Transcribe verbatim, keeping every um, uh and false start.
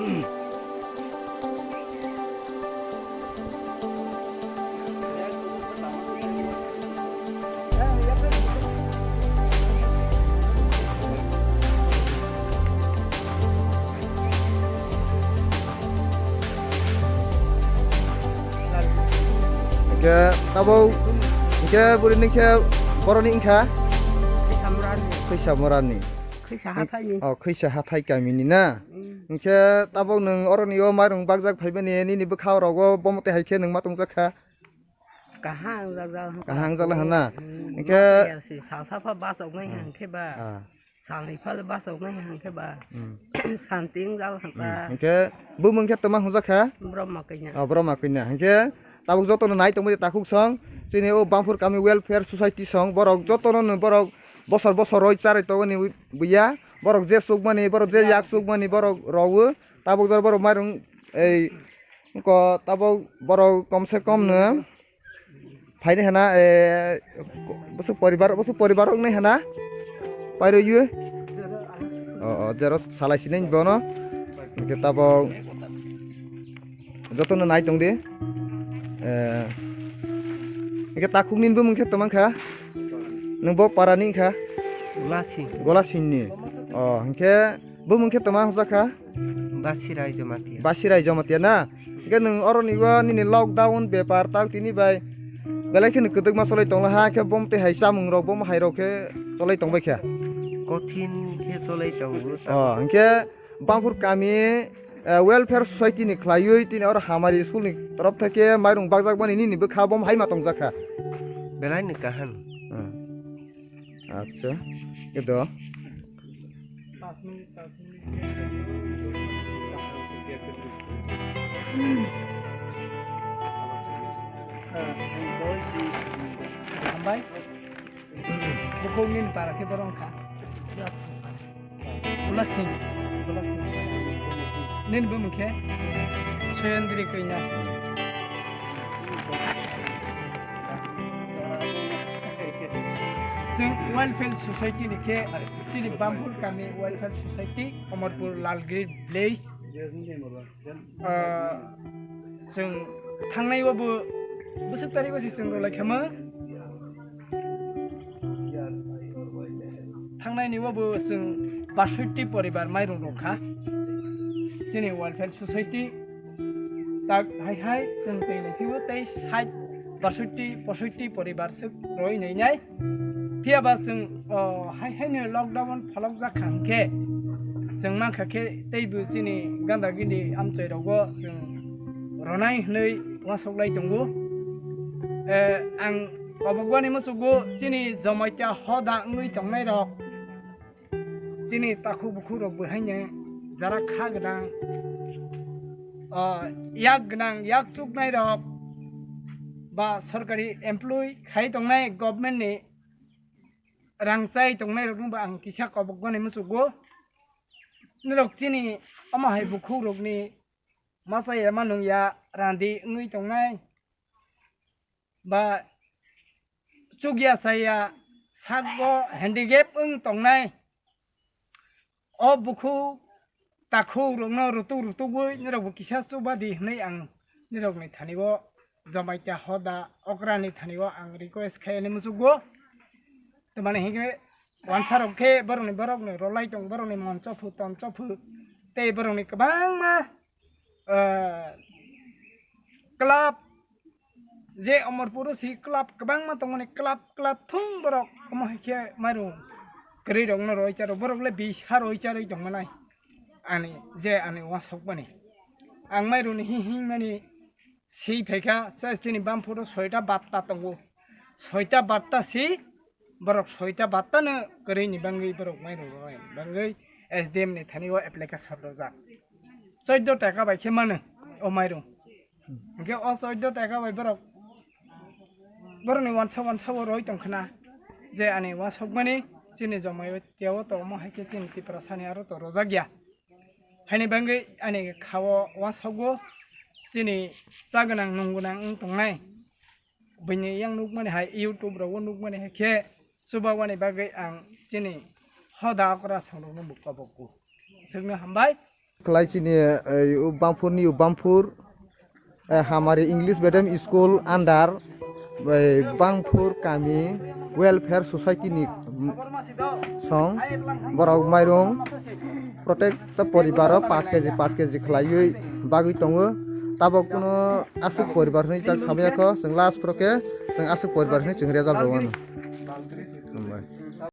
Hingke tabok, hingke bwrwini khe boroni wngkha? Khwisa Morani. Khwisa Morani. Khwisa hathai ni. Oh, Khwisa hathai kamini na? Mm. Hingke tabok nwng oroni o mairung bakjak phaimani nini bwkha rogo bomo tei hai khe nwng ma tongjak kha? Kaham jak jak. Kaham jak jak hana? Mm, hingke ma tei asi, sal sal pha bachok nai hang khe ba. Ah. Salni phal bachok nai hang khe ba. Mm. Santing jak hang Mm. ta. Hingke bumung khe toma hwnjak kha? Brahma kanya. Oh, Brahma kanya. Hingke tabuk jotono nai tongmani takhuk song, chini o Bamphur Kami Welfare Society song, borok jotono no borok bosor bosor roi charoi tongoni buya, borok je chukmani, borok je yak chukmani, borok rowo, tabuk jor borok mairung ei ko tabuk borok kom se kom no phaini hana, eh, bwswk poribar, bwswk poribar wng nai hana? Pairw yu? O, o, jero salai sinai bono. Hingke tabok jotono nai tong di. Eh, hingke takhuk nini bumung khe toma kha? Nwng bo para ni kha? Golasing. Golasing ni. O, hingke bumung khe toma hwnjak kha? Basirai Jamatia. Basirai Jamatia na? Hingke nwng oroni o nini lockdown bepar tak tini bai belai kheno kwdwkma cholai tongla ha khe bom tei hai chamung rok bom hai rok khe cholai tongbai kha? Kothin khe cholai tongo. O, hingke Bamphur Kami, eh, Welfare Society ni khlaiwi tini oro Hamari School ni torof thai khe mairung bakjak mani nini bwkha bom hai ma tongjak kha? Belai ni kaham. Hmm. Acha, kedo. Hambai. Bukhuk nini para khe borok wngkha. Ula Singh, Ula Singh. Nini bumung khe Soyondri Koina. Chwng Welfare Society ni khe, chini Bamphur Kami Welfare Society, Omorpur Lalgiri Village. Ah, chwng thangnai o bo bwswk tarik o se chwng rwlai khama. Thangnai ni o bo chwng basotti poribar mairung rok kha. Chini Welfare Society tak hai hai chwng chwng lai phio tei sait basotti posotti poribar swk roi nai nai. Phiya ba chwng, o, hai haino lockdown phalok jak kha hwnkhe, chwng mankha khe teibo chini ganda gini amchoi rogo chwng ronai hwnwi uansuk lai tongo. Eh, ang kobokbani muchugo chini Jamatia hoda wngwi tongnai rok, chini takhuk bukhuk rok bo haino jara kha gwnang, o, yak gwnang, yak chuknai rok ba sorkari employee khai tongnai government ni rang chai tongnai rokno bo ang kisa kobokbani muchugo. Norok chini omo hai bukhuk rokni masa ya ma nung ya randi wngwi tongnai ba chukya chaya sakgo handicap wng tongnai. O bukhuk takhuk rokno rutuk rutugwi norokbo kisa chuba di hwnwi ang norokni thani o Jamatia hoda okrani thani o ang request khai ani muchugo. Tamani hinkhe wansa rok khe borokni borokni rolai tong, borokni mon chophu ton chophu tei borokni kwbangma, ah, club, je Omorpuro si club kwbangma tongmani club club thung borok omo hai khe mairung kwrwi rokno roi charo borok le bisa roi charwi tongmanai ani je ani uansukmani ang mairuni hi himani sei phaikha chini Bamphuro soita batta tongo soita batta si borok soita batta no kwrwi ni bangwi borok mairung roi bangwi S D M ni thani o application rojak choiddo taka bai khe mano o mairung. Hingke o choiddo taka bai borok, borokni wansa wansa o roi tongkhna je ani uansukmani chini Jamatia o tongmo hai khe chini Tiprasani aro to rojak ya. Haini bangwi ani kha o uansugo chini cha gwnang nung gwnang wng tongnai. Buini yang nukmani hai YouTube rogo nukmani hai khe chubawani bagwi ang chini hoda okra songrokno bo kobogo. Chwngno hambai. Khlai chini, eh, Bangphur ni Bangphur, eh, Hamari English Medium School under, eh, Bangphur Kami Welfare Society ni song borok mairung protect ta poribar o paanch K G, paanch K G khlaiwi bagwi tongo. Tabok kuno aswk poribar hwnwi tak samya kho, chwng last pro khe chwng aswk poribar hwnwi chwng result rw mano.